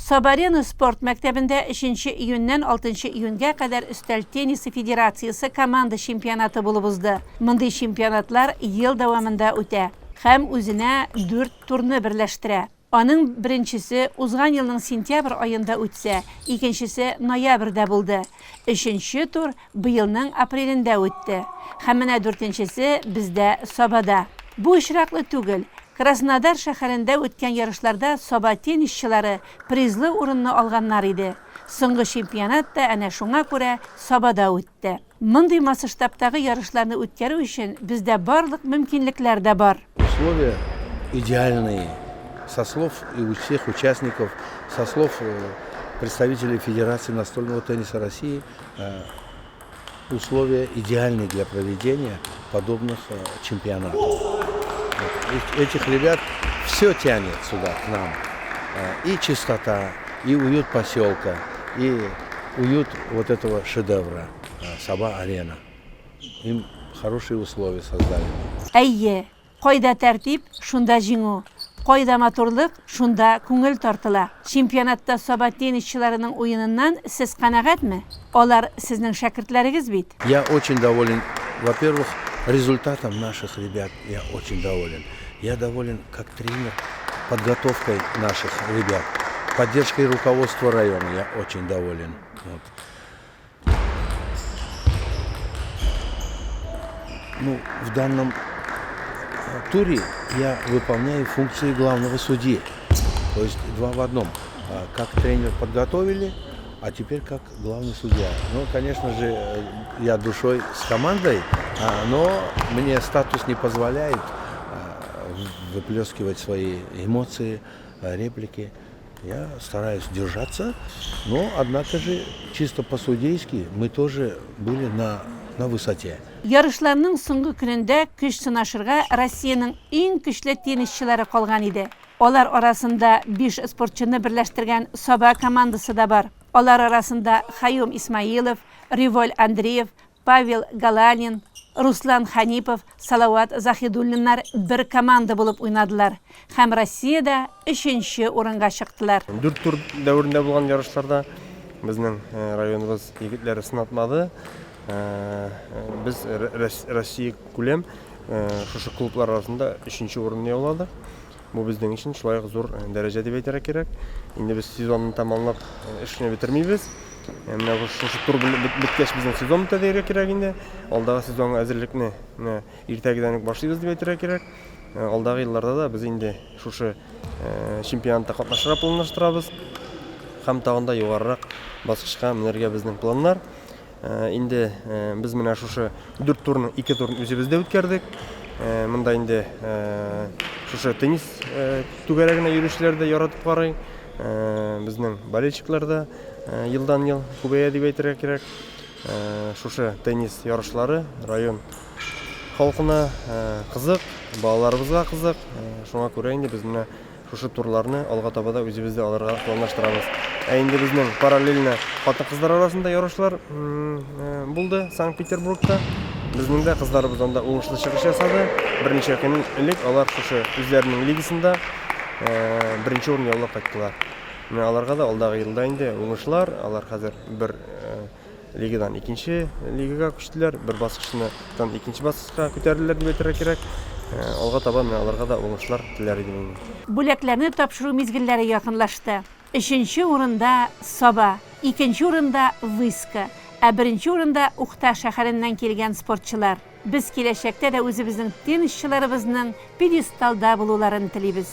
Сабарена спорт мәктәбендә өченче июньнән алтынчы июньгә кадәр өстәл теннисы федерациясе команда чемпионаты булып узды. Мондый чемпионатлар ел дәвамында үтә һәм үзенә дүрт турны берләштерә. Аның беренчесе узган елның сентябрь аенда үтсә, икенчесе ноябрьдә булды. Өченче тур быелның апрелендә үтте. Һәм менә дүртенчесе бездә Сабада. Бу очраклы түгел. Краснодар шәһәрендә үткән ярышларда Саба теннисчылары призлы урынны алганнар иде. Соңгы чемпионат та әнә шуңа күрә Сабада үтте. Мондый масштабтагы ярышларны үткәрү өчен бездә барлык мөмкинлекләр дә бар. Условия идеальные, со слов и у всех участников, со слов представителей Федерации настольного тенниса России, условия идеальны для проведения подобных чемпионатов. Этих ребят все тянет сюда, к нам. И чистота, и уют поселка, и уют вот этого шедевра Саба-арена. Им хорошие условия создали. Әйе, кайда тәртип, шунда җиңү. Кайда матурлык, шунда күңел тартыла. Чемпионатта Саба теннисчыларының уеныннан сез канәгатьме? Алар сезнең шәкертләрегез бит. Я очень доволен, во-первых, результатом наших ребят я очень доволен. Я доволен как тренер подготовкой наших ребят, поддержкой руководства района я очень доволен. Вот. Ну, в данном туре я выполняю функции главного судьи. То есть два в одном. Как тренер подготовили, а теперь как главный судья. Ну, конечно же, я душой с командой, но мне статус не позволяет выплескивать свои эмоции, реплики. Я стараюсь держаться, но, однако же, чисто по-судейски мы тоже были на высоте. Ярышларның соңгы көнендә көч сынашырга Россиянең иң көчле теннисчылары калган иде. Алар арасында биш спортчыны берләштергән Саба командасы да бар. Алар арасында Хаюм Исмаилов, Револь Андреев, Павел Галанин, Руслан Ханипов, Салават Заһидуллиннар бер команда булып уйнадылар һәм Россиядә өченче урынга чыктылар. Дүрт тур дәверендә булган ярышларда безнең районыбыз егетләре сынатмады. Без Россия күләм шушы клублар арасында өченче урынны яуладык. Бу безнең өчен шулай ук зур дәрәҗә дип әйтергә кирәк. Инде без сезонны тәмамлап эшне бетермибез. Менә шушы тур беткәч безнең сезон бетә дияргә кирәк инде. Алдагы сезонга әзерлекне менә иртәгедән үк башлыйбыз дип әйтергә кирәк. Алдагы елларда да без инде шушы чемпионатта катнашырга планлаштырабыз. Һәм тагын да югарырак баскычка менәргә безнең планнар. Инде без менә шушы дүрт турның ике турын үзебездә үткәрдек. Монда инде шушы теннис түгәрәгенә йөрүчеләр дә яратып карый. Безнең болельщиклар да елдан-ел күбәя дип әйтергә кирәк. Шушы теннис ярышлары район халкына кызык, балаларыбызга кызык. Шуңа күрә инде без менә Шушы турларны алга таба да үзебез дә алырга планлаштырабыз. Ә инде безнең параллельно хатын-кызлар арасында ярышлар булды Санкт-Петербургта. Безнең дә кызларыбыз анда уңышлы чыгыш ясады. Берничә көн элек алар шушы үзләренең лигасында беренче урын яулап кайттылар. Менә аларга да алдагы елда инде уңышлар. Алар хәзер бер Лигадан икенче лигага күчтеләр, бер баскычтан икенче баскычка күтәрелделәр дип әйтергә кирәк. Алга таба менә аларга да уңышлар теләр идем инде. Бүләкләрне тапшыру мизгелләре якынлашты. Өченче урында, Саба, икенче урында, Выска, ә беренче урында Ухта шәһәреннән килгән спортчылар. Без киләчәктә дә үзебезнең теннисчыларыбызның пьедесталда булуларын телибез.